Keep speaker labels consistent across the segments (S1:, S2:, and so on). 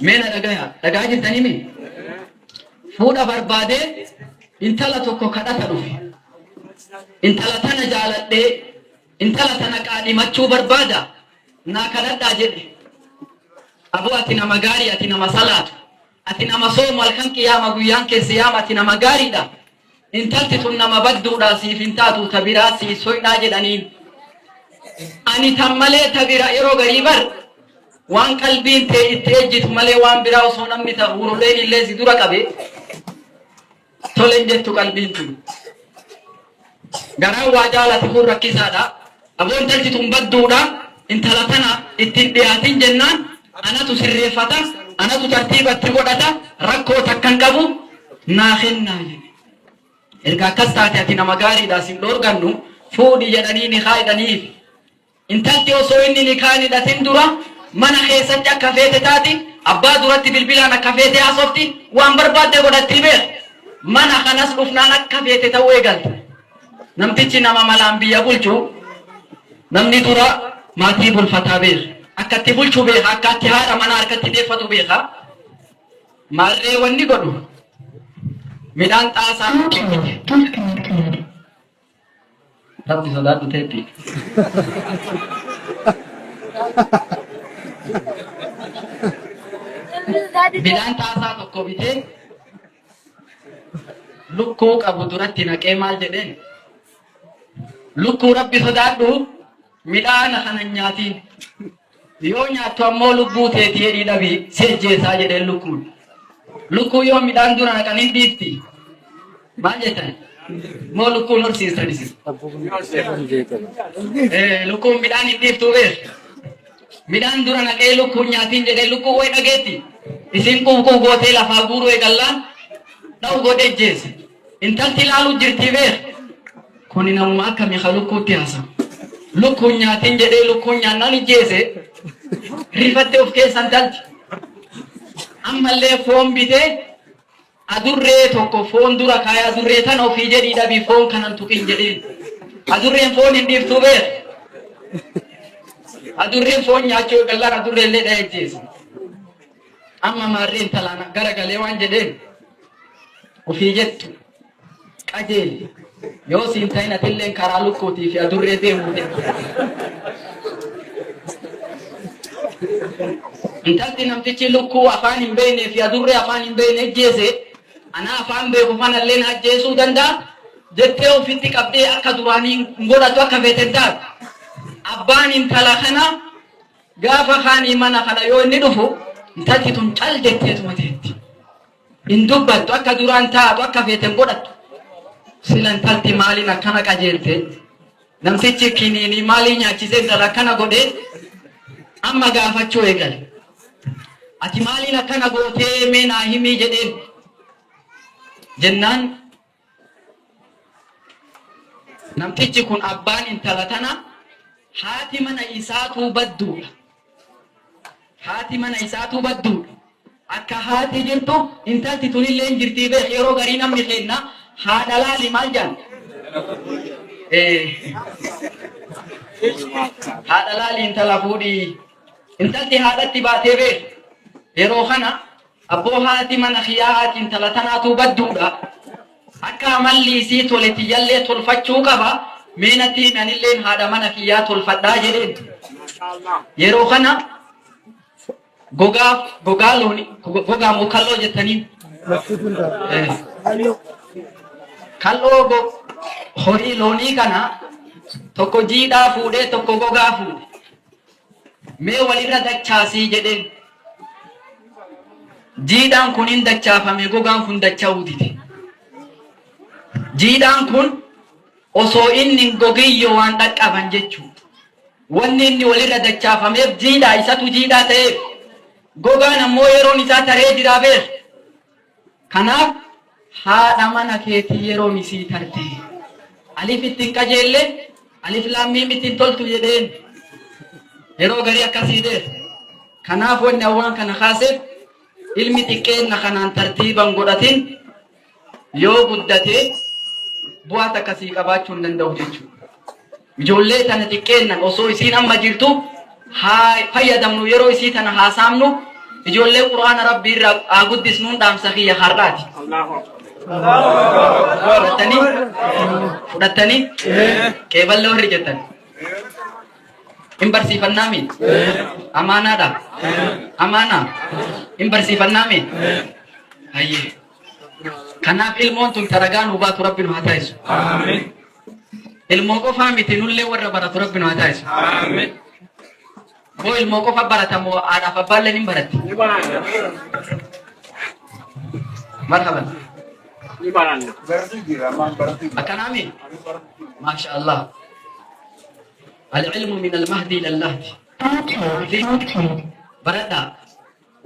S1: Mee na dhagaya. Dhagaa jirtanii mi? Fuudha barbaadee intala tokko kadhata dhufe. Intala tana jaaladhee intala tana qaadhimachuu barbaada naa kadhadhaa jedhe. Aboo ati nama gaarii, ati nama salaatu, ati nama soomu, halkan qiyaama guyyaan kee siyaama, ati nama gaariidha. Intalti tun nama badduudha, siif hin taatu, ta biraa siif soydhaa jedhaniin. Ani tan malee ta bira yeroo garii bar waan qalbiin tee itti ejjitu malee waan biraa osoo namni ta huruleen illee si dura qabe tolen jettu qalbiin tun. Garaan waa jaalate kun rakkisaadha. Aboo intalti tun badduudha. Intala tana ittiin dhiyaatin jennaan anatu sirreeffata, anatu tartiiba itti godhata, rakkoo takka hin qabu naa kennaa jedhe. Erga akkas taate ati nama gaariidha sin dhoorgannu fuudhi jedhanii nikaa hidhaniif. Intalti osoo inni nikaa hin hidhatin dura mana keessatti akka feete taati, abbaa duratti bilbilaan akka feete haasofti, waan barbaadde godhatti beek. Mana kanas dhufnaan akka feete ta'uu eegalte. Namtichi nama malaan biyya bulchu, namni dura maatii bulfataa beeka. Akka itti bulchu beeka, akka itti haadha manaa harkatti deeffatu beeka. Maarree wanni godhu midhaan xaasaa
S2: Bluetooth disconnected.
S1: Rabbi sodaadhu teeppi. Midhaan xaasaa tokko bitee lukkuu qabu duratti naqee maal jedheen? Lukkuu Rabbi sodaadhu, midhaana kana hin nyaatiin. Yoo nyaattu ammoo lubbuu teetii jedhii dhabi si ajjeesaa jedheen lukkuun. Lukkuu yoo midhaan dura naqan hin dhiifti. Maal jettan? Moo lukkuun horsiistan isin? Lukkuun midhaan hin dhiiftuu beek. Midhaan dura naqee lukkuun nyaatiin jedhee lukkuu wayi dhageetti. Isin quuquu gootee lafaa guuruu eegallaan dha'u godhee jeesse. Intalti ilaaluu jirtii beek. Kuni namuma akkamii ka lukkuutti haasa'u. Lukkuun nyaatiin jedhee lukkuun nyaannaan ijjeese, rifatte of keessa intalti. Ammallee foon bitee adurree tokko foon dura kaayee, adurree tana ofii jedhii dhabii foon kanan tuqin jedheen. Adurreen foon hin dhiiftuu beek. Adurreen foon nyaachuu eegallaan adurree illee dha'ee ijjeese. Amma maarree intalaan garagalee waan jedheen, ofii jettu qajeeli, yoo siin ta'in atilleen karaa lukkuutii fi adurree deemuu deemta. Intalti namtichi lukkuu afaan hin beeknee fi adurree afaan hin beekne ajjeese, anaa afaan beeku kanallee na ajjeesuu danda'a jettee ofitti qabdee akka duraanii hin godhatu, akka feete hin taatu. Abbaan intala kana gaafa kaanii mana kana yoo inni dhufu intalti tun cal jetteetuma teetti. Hin dubbattu, akka duraan taatu, akka feete hin godhattu. Sila intalti maaliin akkana qajeelte? Namtichi kiniinii maalii nyaachisee intala akkana godhee amma gaafachuu eegale. Ati maaliin akkana gootee, mee naa himii jedheen. Jennaan namtichi kun, abbaan intala tana, haati mana isaatuu badduudha. Haati mana isaatuu badduudha. Akka haati jirtu intalti tunillee hin jirtii beek. Yeroo garii namni kenna haadha laali maal jedhan? Haadha laali intala fuudhii. Intalti haadhatti baatee beek. Yeroo kana abboo haati mana kiyyaa, haati intala tanaatuu badduudha. Akka amalli isii tole tiyyallee tolfachuu qaba. Mee natti himi, anilleen haadha mana kiyyaa tolfadhaa jedheen. Yeroo kana gogaa gogaa looni, gogaa moo kalloo jettaniin? Kalloo horii loonii kana tokko jiidhaa fuudhee tokko gogaa fuudhe. Mee walirra dachaasii jedheen. Jiidhaan kun hin dachaafame, gogaan kun dacha'uu dide. Jiidhaan kun osoo inni hin gogiyyo waan dhaqqaban jechuudha. Wanni inni walirra dachaafameef jiidhaa isatu jiidhaa ta'eef. Gogaan ammoo yeroon isaa taree jiraa beek. Kanaaf haadha mana keetii yeroon isii tarte. Alif ittiin qajeelle, alif laam miim ittiin toltu jedheen. Yeroo garii akkasii beek. Kanaaf wanni awwaan kana kaaseef, ilmi xiqqeenna kanaan tartiiban godhatin yoo guddate bu'aa takka sii qabaachuu hin danda'u jechuudha. Ijoollee tana xiqqeennan osoo isiin amma jirtu haa fayyadamnu, yeroo isii tana haa saamnu. Ijoollee Qur'aana Rabbii irraa haa guddisnuun dhaamsa kiyya har'aati. Fudhattanii? Fudhattanii? Qeeballee warri jettan. Hin barsiifannaa mi? Amaanaadha? Amaanaa? Hin barsiifannaa mi? Hayyee. Kanaaf ilmoon tun taragaa nuu baatu Rabbi nu haa taasisu. Ilmoo qofaa miti nullee warra baratu Rabbi nu haa taasisu. Boo ilmoo qofa barata moo haadhaaf abbaallee ni baratti? Marhaban. Akkanaami? Maasha Allah. Al-ilmu min al-mahdi ila al-lahdi.
S2: Bluetooth muted.
S1: Baradhaa.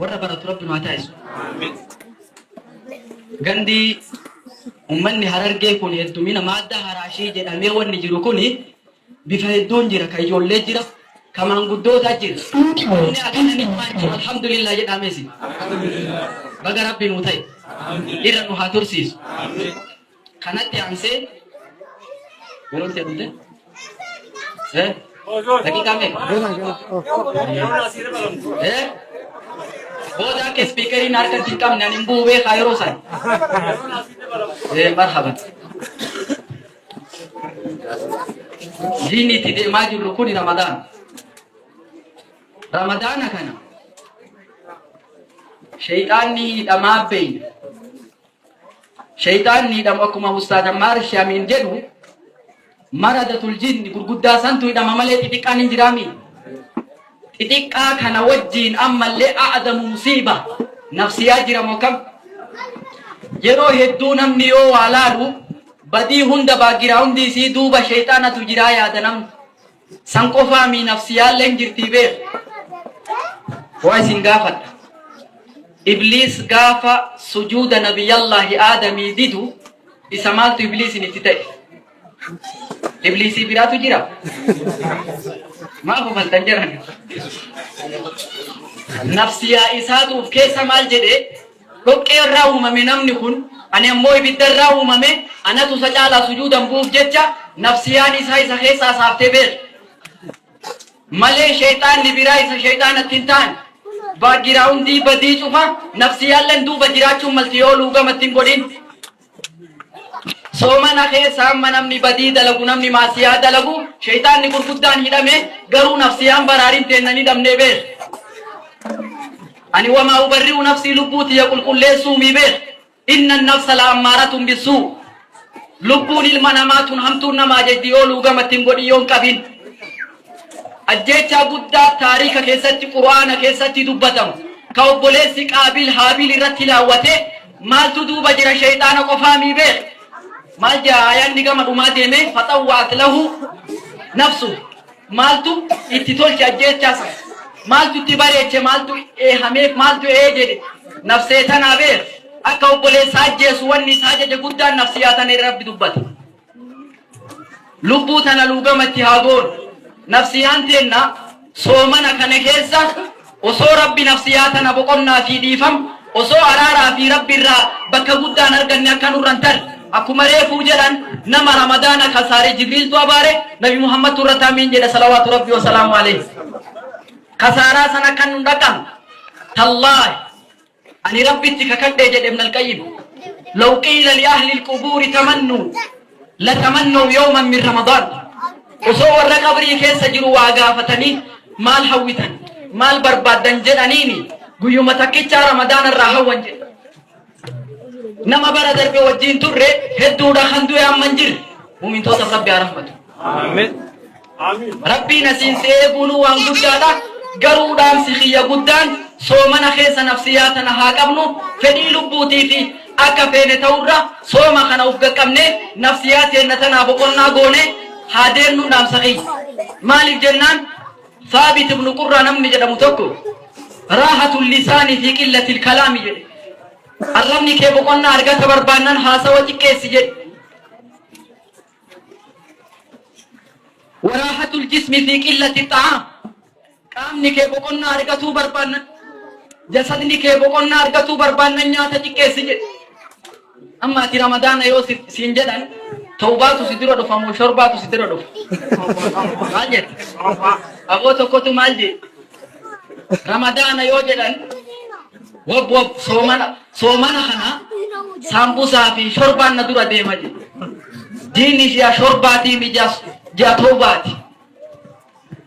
S1: Warra baratu Rabbi nu haa taasisu. Gandi ummanni Harargee kun heddumina maaddaa haraashii jedhamee wanni jiru kun bifa hedduun jira. Ka ijoollee jira, ka maanguddootaa jira.
S2: Bluetooth
S1: Inni akkana ni jiru
S2: disconnected.
S1: alhamdulillah jedhameesi. Baga Rabbi nu ta'e. Irra nu haa tursiisu. Kanatti aansee yeroo itti dhufte? Eh? Daqiiqaa meeqa? Eh? Booda akka ispiikeriin harkatti hin qabne ani hin bu'u beekaa yeroo san. Eh, marhaban. Diinni itti deemaa jirru kuni Ramadaan. Ramadaana kana shayxaanni hidhamaa beeyna. Shayxaanni hidhamu akkuma Ustaaz Ammaar Shamiin jedhu maradatul jinni gurguddaa santu hidhama malee xixiqqaan hin jiraami. Xixiqqaa kana wajjiin ammallee a'adamu musiiba nafsiyaa jira moo kam? Yeroo hedduu namni yoo waa laalu badii hunda baagiraawundii isii duuba shayxaanatu jiraa yaada namni. San qofaa mii nafsiyaalleen jirtii beek. Waa isin gaafadha. Ibliis gaafa sujuuda nabiyallaahi Aadamii didu isa maaltu ibliisin itti ta'e? Ibliisii biraatu jira? Maaf kofaltan jedhan? Nafsiyaa isaatu of keessa maal jedhe? Dhoqqee irraa uumame namni kun, ani ammoo ibidda irraa uumame, anatu isa caalaa sujuudan bu'uuf jecha nafsiyaan isaa isa keessaa saaftee beeki. Malee sheyxaanni biraa isa sheyxaanatti hin taane. Baagiraawundii badii cufa nafsiyaalleen duuba jiraachuun malti yoo luugamatti hin godhin. Soomana keessa amma namni badii dalagu namni maasiyaa dalagu sheyxaanni gurguddaan hidhame garuu nafsiyaan baraarin teennan hidhamnee beek. Ani wamaa ubarri'u nafsii lubbuu tiyya qulqulleessuu mii beek. Inna nafsa la ammaaratun bissuu. Lubbuun ilma namaa tun hamtuun nama ajajdi yoo luugamatti hin godhin yoo hin qabin. Ajjeechaa guddaa taariika keessatti Qur'aana keessatti dubbatamu ka obboleessi Qaabil Haabiil irratti laawwate maaltu duuba jira sheyxaana qofaa mii beek maal jaa aayaanni gama dhumaa deeme faxawwa'at lahu nafsu maaltu itti tolche ajjeechaa sana maaltu itti bareeche maaltu eehameef maaltu ee jedhe nafsee tanaa beek akka obboleessa ajjeesu wanni isaa ajaje guddaan nafsiyaa tana irra rabbi dubbate. Lubbuu tana luugama itti haa goonu. Nafsiyaan teenna soomana kana keessa osoo Rabbi nafsiyaa tana boqonnaa fi dhiifam osoo araaraa fi Rabbi irraa bakka guddaan arganne akka nurra hin tarre. Akkuma reefuu jedhan nama Ramadaana kasaare Jibriiltu abaare Nabi Muhammadtu irratti amiin jedhe salawaatu Rabbi wa salaamu alayhi. Kasaaraa sana akka nun dhaqabne. Tallaahi Ani Rabbitti kakadhe jedhe Ibn al-Qayyim. Law qiila li ahli al-qubuuri tamannu latamannaw yawman min Ramadaan. Osoo warra qabrii keessa jiru waa gaafatanii maal hawwitan maal barbaaddan jedhaniini guyyuma takkichaa Ramadaana irraa hawwan jedhe. Nama bara darbe wajjiin turre hedduudha kan du'e amma hin jirre. Muumintootaaf Rabbi haa rahmatu. Rabbiin asiin si eeguunuu waan guddaadha. Garuu dhaamsi kiyya guddaan soomana keessa nafsiyaa tana haa qabnu. Fedhii lubbuutii fi akka feene ta'urra sooma kana uf gaqqabnee nafsiyaa teenna tanaa boqonnaa goone haa deemnuun dhaamsa kiyya. Maaliif jennaan Saabit ibnu Qurraa namni jedhamu tokko raahatul lisaani fi qillatil kalaami jedhe. Arrabni kee boqonnaa argata barbaannan haasawa xiqqeessi jedhe. Waraahatul jismi fi qillati xa'aam. Qaamni kee boqonnaa argatuu barbaannan jasadni kee boqonnaa argatuu barbaannan nyaata xiqqeessi jedhe. Amma ati Ramadaana yoo siin jedhan tawbaatu si dura dhufa moo shorbaatu si dura dhufa? Maal jette? Aboo tokkotu maal jedhe? Ramadaana yoo jedhan Wab wab soomana soomana kana saambusaa fi shorbaan na dura deema jedhe. Diinni ji'a shorbaatii mi ji'a toobaati.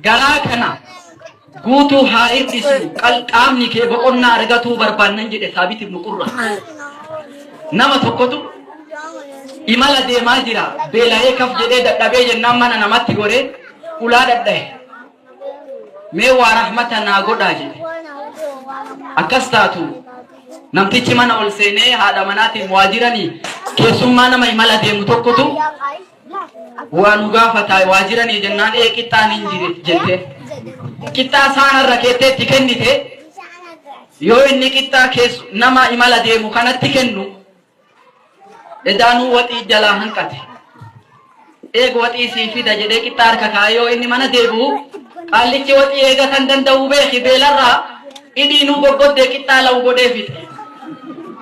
S1: Garaa kana guutuu haa hir'isnu qaamni kee boqonnaa argatuu barbaannan jedhe Saabit ibnu Qurra. Nama tokkotu imala deemaa jira beela'ee kaf jedhee dadhabee jennaan mana namatti goree ulaa dhadhahe. Mee waa rahmata naa godhaa jedhe. Akkas taatu namtichi mana ol seenee haadha manaatiin waa jiranii keessummaa nama imala deemu tokkotu waa nu gaafataa waa jiranii jennaan ee qixxaan hin jire jette. Qixxaa saanarra keettee itti kennite yoo inni qixxaa keessu nama imala deemu kanatti kennu edaanuu waxii jalaa hanqate. Eeg waxii sii fida jedhee qixxaa harka kaa'ee yoo inni mana deebi'u qaallichi waxii eega kan danda'u beeki beelarraa idhiinuu goggoddee qixxaa la'u godhee fixe.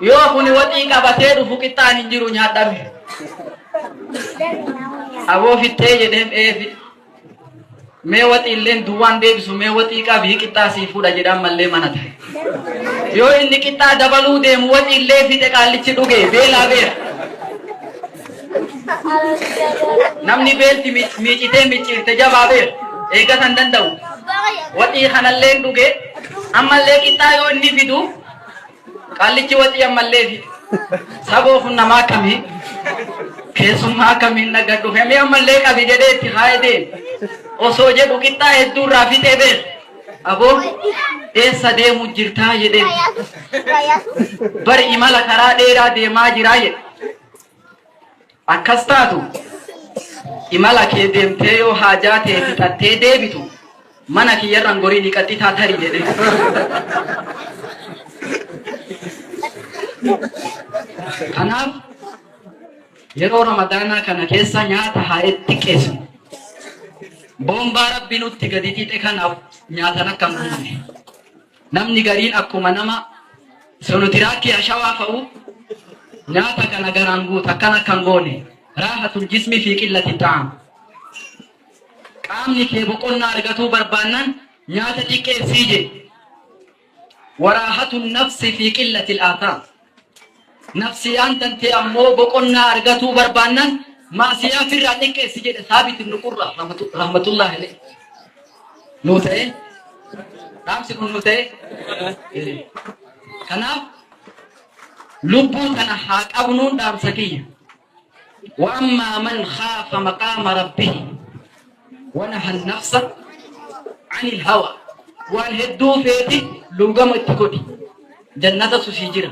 S1: Yoo kuni waxii qabatee dhufu qixxaan hin jiru nyaadhame. Aboo fixxee jedheen ee fixe. Mee waxii illeen duwwaan deebisu mee waxii qabii qixxaa sii fuudha jedhaan mallee mana ta'e. Yoo inni qixxaa dabaluu deemu waxii illee fixe qaallichi dhuge beelaa beela. Namni beelti miicitee micciirte jabaa beela. Eeggatan danda'u. Waxii kanalleen dhuge ammallee qixxaa yoo inni fidu Qaallichi waxii ammallee fi saboo kun namaa akkamii keessummaa akkamiin naga dhufe mee ammallee qabi jedhee itti kaa'ee deeme osoo jedhu qixxaa hedduu irraa fixee beeka aboo eessa deemu jirtaa jedhee bari imala karaa dheeraa deemaa jiraa jedhe akkas taatu imala kee deemtee yoo haajaa tee fixattee deebitu mana kiyyarraan gorii ni qaxxitaa tari jedhe. Kanaaf yeroo ramadaanaa kana keessa nyaata haa xiqqeessinu. Boombaa rabbi nutti gadi xixe kanaaf nyaatan akka hin guunne. Namni gariin akkuma nama sonotiraakii ashawaa fa'u nyaata kana garaan guuta akkana akka hin goone. Raahatul jismi fi qillati ta'am. Qaamni kee boqonnaa argatuu barbaannan nyaata xiqqeessii jedhe. Waraahatu nafsi fi qillatil aathaam. Nafsiyaan tantee ammoo boqonnaa argatuu barbaannan maasiyaa firraa xiqqeessi jedhe Saabit ibn Qurra rahmatullahi alayhi. Nuu ta'e dhaamsi kun nuu ta'e. Kanaaf lubbuu tana haa qabnuun dhaamsa kiyya. Wa ammaa man khaafa maqaama rabbihi wa naha nafsa anil hawa. Waan hedduu feeti luugama itti godhi. Jannatatu sii jira.